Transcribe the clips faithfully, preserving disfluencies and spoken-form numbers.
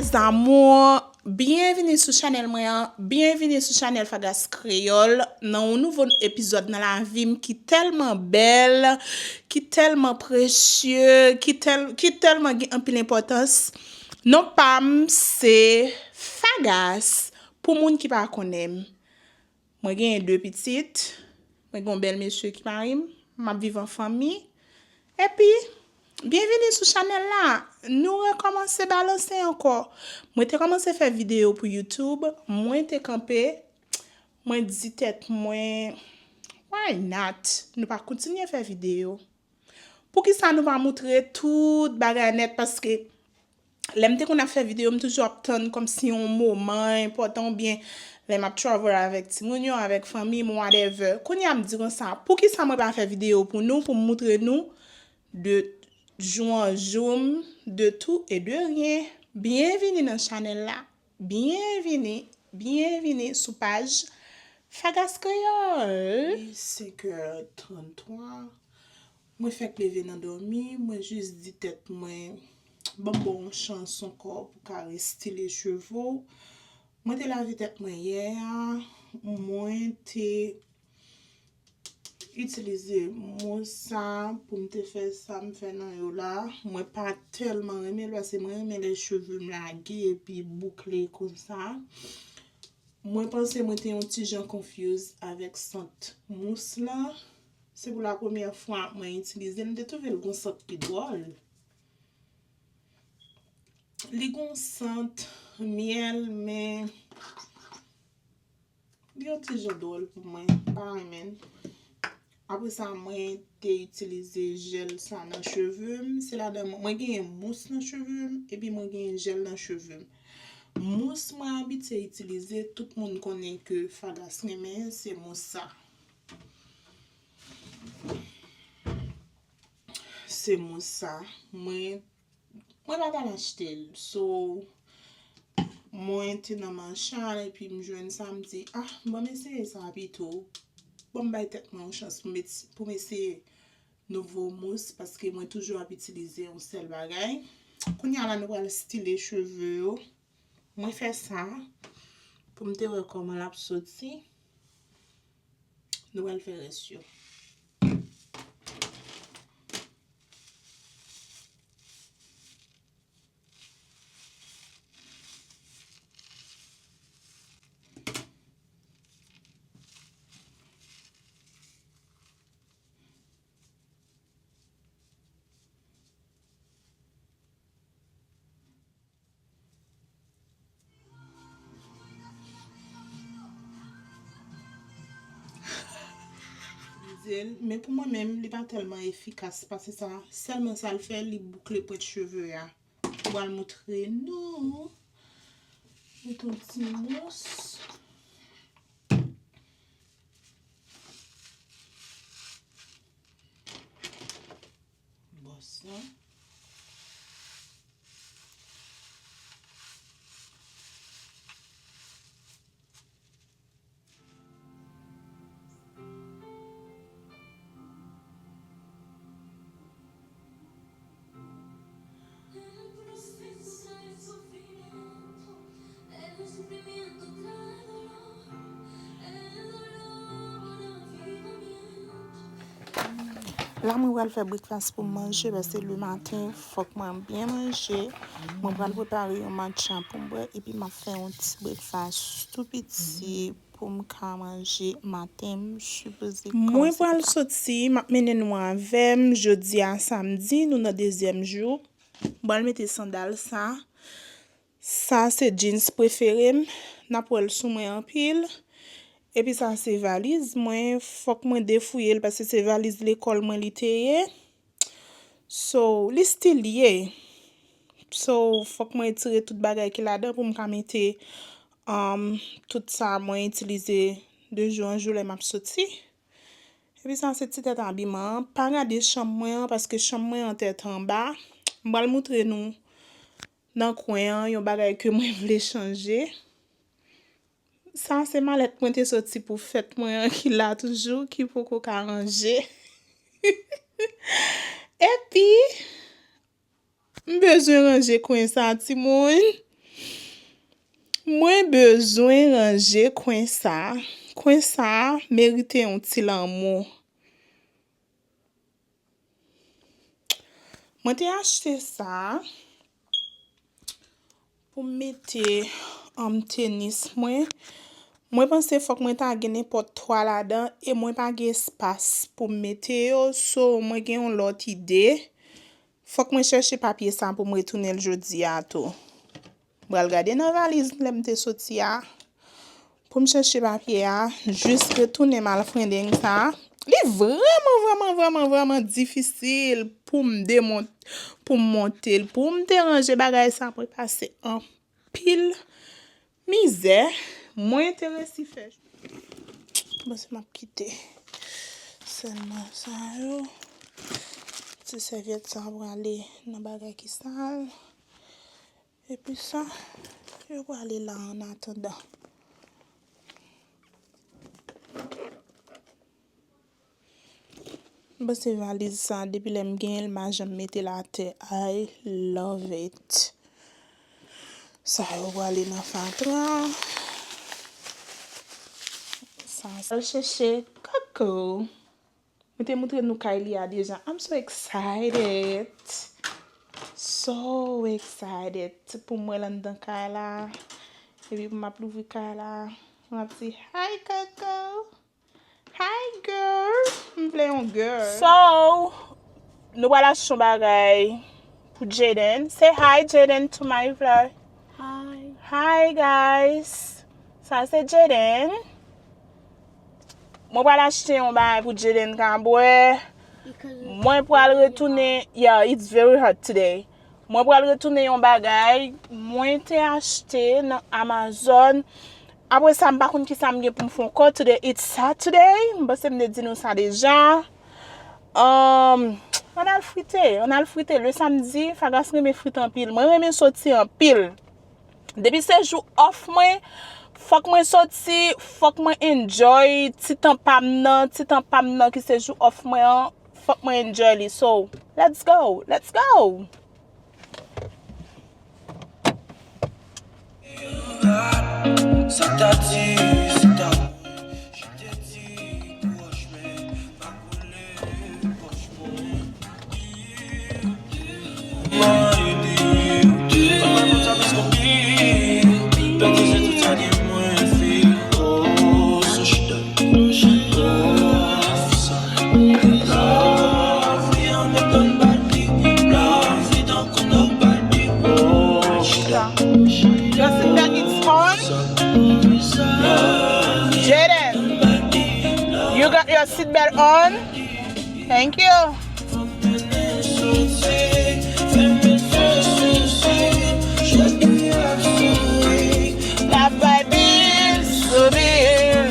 Mes amours, byenvini sou chanèl mwen an, byenvini sou chanèl Fagas Kreyòl, nan yon nouvo epizòd nan lavi m ki tèlman bèl, ki tèlman presye, ki tèl, ki tèlman gen anpil enpòtans. Non pa m se Fagas, pou moun ki pa konnen m. Mwen genyen de pitit. Mwen gen yon bèl mesye ki mari m. M ap viv an fanmi. Epi, byenvini sou chanèl la. Nou rekòmanse balanse ankò. Mwen te kòmanse fè videyo pou YouTube. Mwen te kanpe. Mwen di tèt mwen, why not? Nou pa kontinye fè videyo. Poukisa nou pa moutre tout bagay nèt? Paske lè m te konn ap fè videyo, m toujou ap tann kòmsi yon moman enpòtan oubyen lè m ap travel avèk timoun yo, avèk fanmi m, whatever. Kounye a m di konsa, poukisa mwen pa fè videyo pou nou, pou m moutre nou de jou an jou m, de tout e de rien? Byenvini nan chanèl la. Byenvini, byenvini sou paj Fagas Kreyòl. Li senk è tranntwa. Mwen fèk leve nan dòmi, mwen jis di tèt mwen, ban m ba w yon chans ankò pou ka restyle cheve w. Mwen te lave tèt mwen yè a, mwen te itilize mous sa pou m te fè sa m fè nan yo la. Mwen pa tèlman renmen l paske mwen renmen lè cheve m lage epi boukle konsa. Mwen panse mwen te yon ti jan confuse avèk sant mous lan. Se pou la premyè fwa mwen itilize l, m te twouve l gon sant ki dwòl. Li gon sant myèl, men li yon ti jan dwòl pou mwen, m pa renmen l. Apre sa, mwen te itilize jèl sa nan cheve m. Se ladan mwen, mwen genyen mous nan cheve m, epi mwen genyen jèl nan cheve m. Mous mwen abitye itilize, tout moun konnen ke Fagas renmen, se mous sa. Se mous sa. Mwen, mwen pa t al achte l. So, mwen te nan Marshall epi m jwenn sa, m di, ah, ban m eseye sa pito. Ban m bay tèt mwen yon chans pou m et-, pou m eseye nouvo mous, paske mwen toujou ap itilize yon sèl bagay. Kounye a la, nou pral style cheve yo. Mwen fè sa pou m te wè kòman l ap soti. Nou pral fè rès yo. Men pou mwen menm, li pa tèlman efikas pase sa. Sèlman sa l fè, li boukle pwent cheve a. Mwen pral moutre nou. Met yon ti mous. Bò sa. La mwen pral fè breakfast pou m manje, paske le maten fòk mwen byen manje. Mwen pral prepare yon matcha pou m bwè, epi m ap fè yon ti breakfast tou piti pou m ka manje maten. M sipoze kòmanse. Mwen pral soti, m ap mennen nou avè m. Jodi a samdi, nou nan dezyèm jou. M pral mete sandal sa. Sa se jeans prefere m. N ap wè l sou mwen anpil. Epi sa se valiz mwen. Fòk mwen defouye l paske se valiz lekòl mwen li te ye. So, li still ye. So, fòk mwen retire tout bagay ki ladan pou m ka mete, um, tout sa mwen itilize de jou an jou lè m ap soti. Epi sa se ti tèt abiman an. Pa gade chanm mwen an, paske chanm mwen an tèt anba. M pral moutre nou nan kwen an yon bagay ke mwen vle chanje. Sa se malèt mwen te soti pou fèt mwen an ki la toujou, ki poko ka ranje. Epi, m bezwen ranje kwen sa, timoun. Mwen bezwen ranje kwen sa. Kwen sa merite yon ti lanmou. Mwen te achte sa pou m mete, um, tenis mwen. Mwen panse fòk mwen ta gen nenpòt twa ladan e mwen pa gen espas pou m mete yo. So, mwen gen yon lòt ide. Fòk mwen chèche papye sa pou m retounen l jodi a tou. M pral gade nan valiz lè m te soti a pou m chèche papye a, jis retounen m al frendenn sa. Li vrèman, vrèman, vrèman, vrèman difisil pou m demont-, pou m monte l. Pou m te ranje bagay sa, mwen pase anpil mizè. Mwen te resi fè. Bon, se m ap kite sèlman sa yo. Ti sèvyèt sa prale nan bagay ki sal. Epi sa, yo prale la an atandan. M panse valiz sa, depi lè m genyen l, m a janm mete l atè. I love it. Sa yo prale nan fatra. Sa, sa l chèche koko. Mwen te moutre nou kay li a deja. I'm so excited. So excited pou mwen l anndan kay la. Epi pou m ap louvri kay la. M ap di, "Hi, Coco." Hi, girl. M vle yon girl. So, nou pral achte yon bagay pou Jaden. Say hi, Jaden, to my vlog. Hi. Hi, guys. Sa se Jaden. Mwen pral achte yon bagay pou Jaden ka bwè. Mwen pral retounen. Yeah, it's very hot today. Mwen pral retounen yon bagay mwen te achte nan Amazon. Apre sa, m pa konn kisa m gen pou m fè ankò. Today, it's Saturday. M panse m te di nou sa deja. Um, ann al frite, ann al frite. Le samdi, Fagas renmen frite anpil. Mwen renmen soti anpil. Depi se jou off mwen, fòk mwen soti, fòk mwen enjoy ti tan pa m nan, ti tan pa m nan ki se jou off mwen an, fòk mwen enjoy li. So, let's go, let's go! Sa ta di, sa ta Your seatbelt is on. Jaden, you got your seatbelt on? Thank you. La vibe is so real.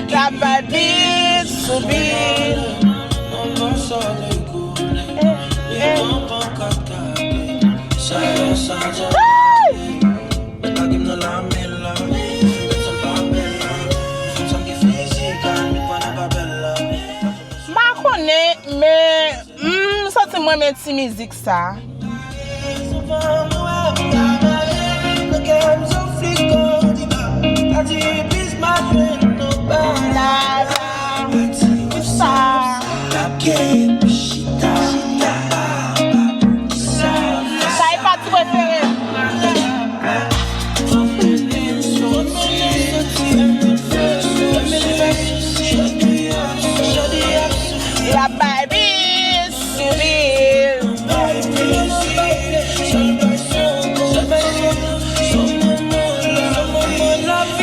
La vibe is so real. Eh, eh. Hey! M pa konnen, men, mm, m santi m renmen ti mizik sa. Sa e pati prefere m. La vibe is so real.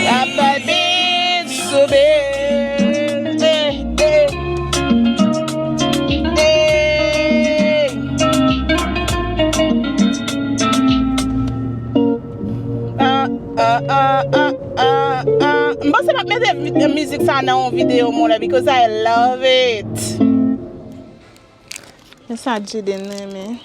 La vibe is so real. Eh, eh. Eh. Ah, ah, ah, ah, ah, ah. M panse m ap mete vi-, mizik sa nan yon videyo mwen la, because I love it. Men sa Jaden renmen.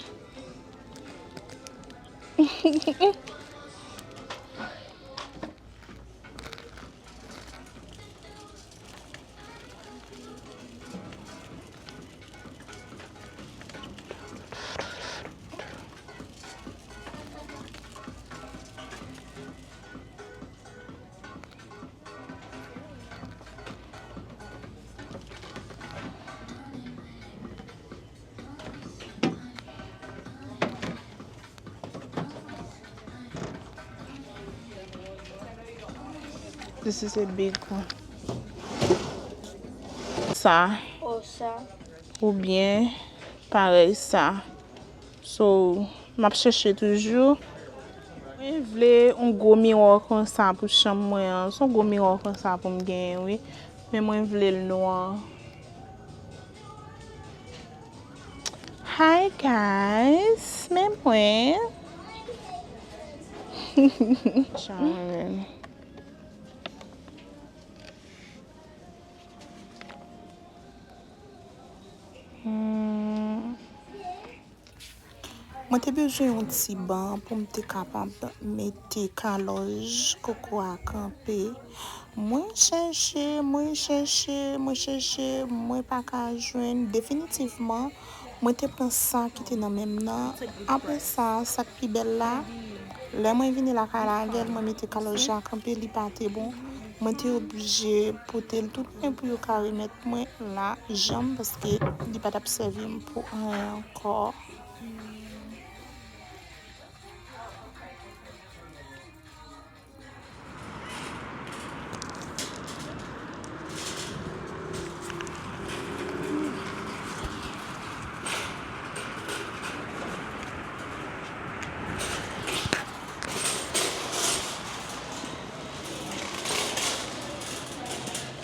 This is a big one. Sa. Oh, sa. Oubyen parèy sa. So, m ap chèche toujou. Mwen vle yon gwo miwa konsa pou chanm mwen an. Se yon gwo miwa konsa pou m genyen, wi. Men mwen vle l nwa. Hi guys, men mwen. Sharon. Hmm. Mwen te bezwen yon ti ban pou m te kapab mete kalòj koko a kanpe. Mwen chèche, mwen chèche, mwen chèche, mwen pa ka jwenn. Definitivman, mwen te pran sa ki te nan men m nan. Apre sa, sa k pi bèl la, lè mwen vini lakay la avè l, mwen mete kalòj la kanpe, li pa te bon. Mwen te oblije pote l tou lwen pou yo ka remèt mwen lajan m, paske li pa t ap sèvi m pou anyen ankò.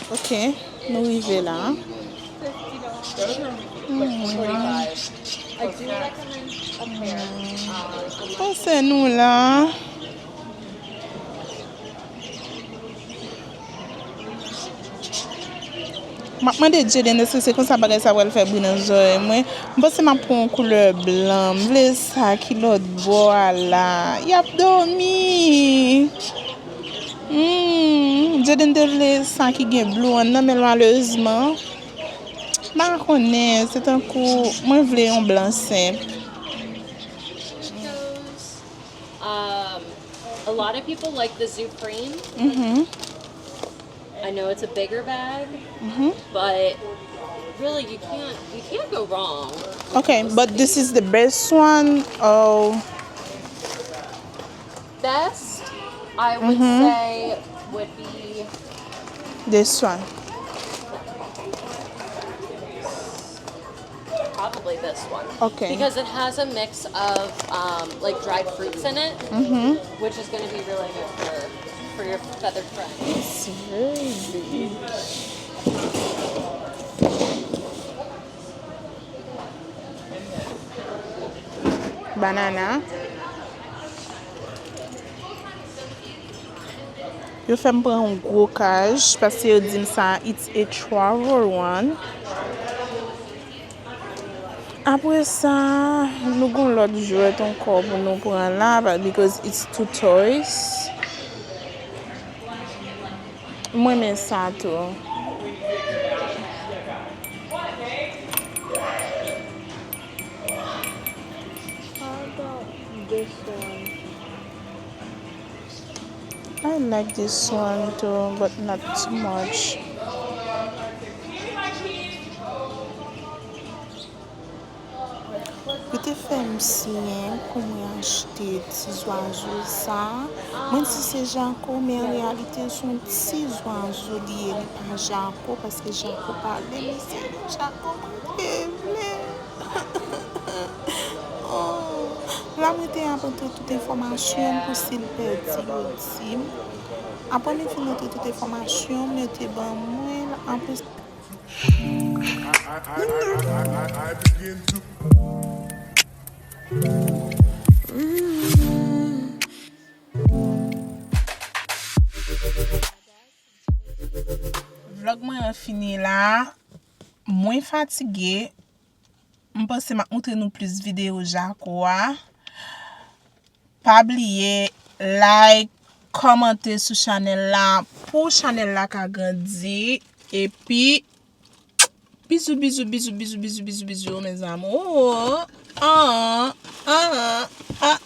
Ok, nou rive la. Hmm. Panse nou la. M ap mande Jaden èske se konsa bagay sa pral fè bri nan zòrèy mwen. M panse m ap pran yon koulè blan. M vle sa ki lòt bò a la. Y ap dòmi. Hmm, Jaden te vle sa ki gen blue an nan, men malerezman, m pa konnen, se tankou mwen vle yon blan senp. Um, a lot of people like the Supreme. Mhm. I know it's a bigger bag, Mhm. but really you can't you can't go wrong. Okay, but this is the best one. Oh, Best, I would Mhm. say, would be this one. Probably this one. Okay. Because it has a mix of um, like dried fruits in it, Mhm. which is going to be really good for for your feathered friend. It's very big. Banana. Yo fè m pran yon gwo kaj, paske yo di m sa, it's a travel one. Apre sa, nou gon lòt jwèt ankò pou nou pran la, because it's two toys. Mwen renmen sa tou. I like this one too, but not too much. Yo te fè m siyen pou mwen achte ti zwazo sa. Mwen di se jako, men an reyalite se yon ti zwazo li ye, li pa jako, paske jako pale, men se yon jako mwen te vle. Oh. La mwen te ap antre tout enfòmasyon pou si l pèdi yo di m. Apre mwen fin antre tout enfòmasyon, mwen te ban mwen l. Apre Vlòg mwen an fini la. Mwen fatige. M panse m ap montre nou plis videyo jako a. Pa bliye like, kòmante sou chanèl la pou chanèl la ka grandi. Epi, bizou, bizou, bizou, mes amours. Ah, ah, ah, ah.